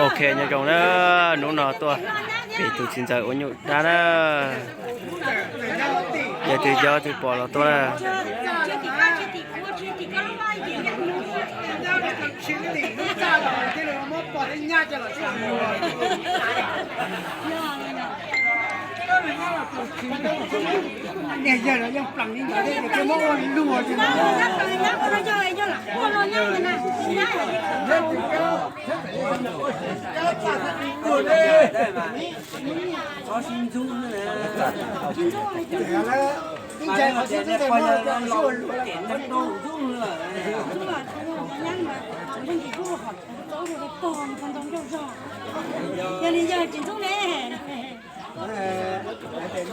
Ok, nyob zoo na, hnub no tuaj pem tus txiv ntxawm ua nyuj dab na, yog tus yog tus pom los tuaj na. Yog li yog tsis ntxub ne.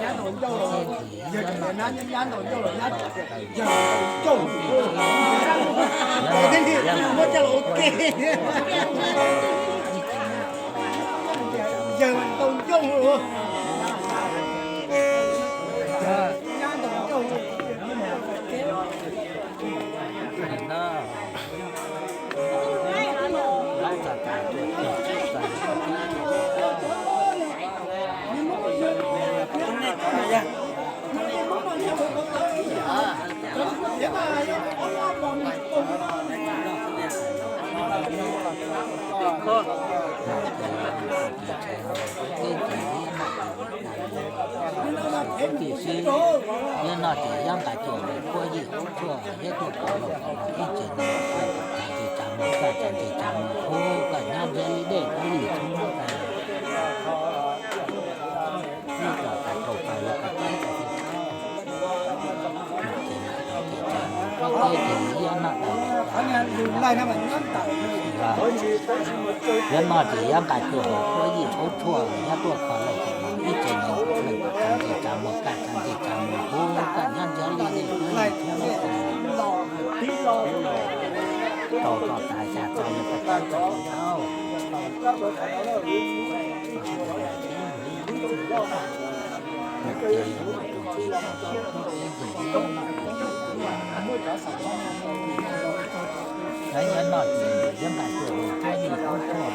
Nyab ntaus ncauj los nyab, nyab ntaus ncauj los nyab, yawg ntaus ncauj, muab coj los ua ke, yawg ntaus ncauj los, nyab ntaus ncauj. Tiam sis nyob no ces Yab Nqa Cuag hauv Puab Yij Aub Tshuaj, Yab tuaj kov los ib tse neeg, tsa ntsej tsa muag, kaj tsa ntsej tsa muag, hu koj nyab ntshiab li dej kub li txhub muab tas, ib tog tas kaus taws los koj tsa ib tog, ces Yab Nqa Cuag, nyob no ces Yab Nqa Cuag hauv Puab Yij Aub Tshuaj, Yab tuaj kov los ib tse neeg, tsa ntsej tsa muag, kaj tsa ntsej tsa muag, hu koj nyab ntshiab li dej kub li txhub muab tas, rau txog tas xya txog los koj tsa ib tog. Nyob no ces Yab Nqa Cuag hauv Puab Yij Aub Tshuaj,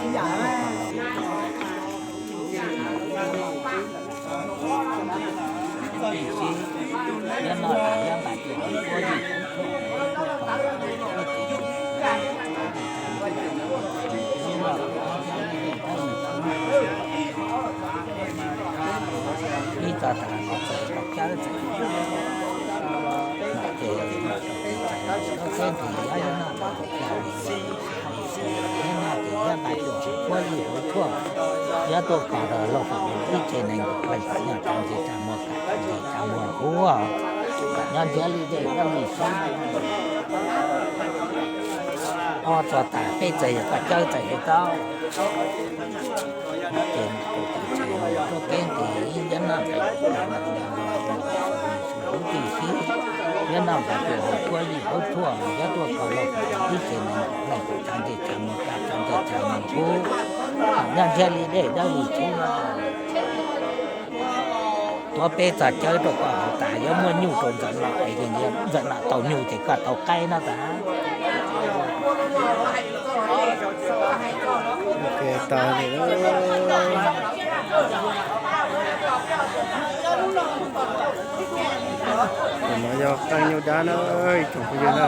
nyob no ces Yab Nqa Cuag hauv Puab Yij Aub Tshuaj, ib tog tas kov txawm kov cawb txawm, ces Yab Nqa Cuag hauv Puab Yij Aub Tshuaj, ces Yab Nqa Cuag hauv Puab Yij Aub Tshuaj, Yab tuaj kov los ib tse neeg, leej tsa ntsej tsa muag, kaj tsa ntsej tsa muag, hu koj nyab ntshiab li dej kub li txhub. Ob txog tas peb txawm yog koj cawb txawm li tau. Ces tuaj kev ntawd Yab Nqa Cuag, lub txim sib, Yab Nqa Cuag hauv Puab Yij Aub Tshuaj, Yab tuaj kov los ib tse neeg, leej tsa ntsej tsa muag, kaj tsa ntsej tsa muag, hu koj nyab ntshiab li dej dawb li txhub. Tuav peb txog cawb rau koj hauv tas, yuav muaj nyuj rau Ntxawm Nom es Ntxawm Nom tau nyuj ces koj tau qaib no tas. Tus no yog qeej nyuj dab na, ib tsoom phooj ywg na.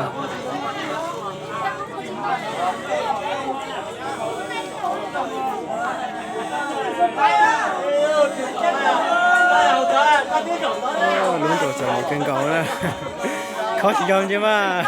Lub ntuas txom nyem kawg nkaus na, khob tsis yog ntsej mas.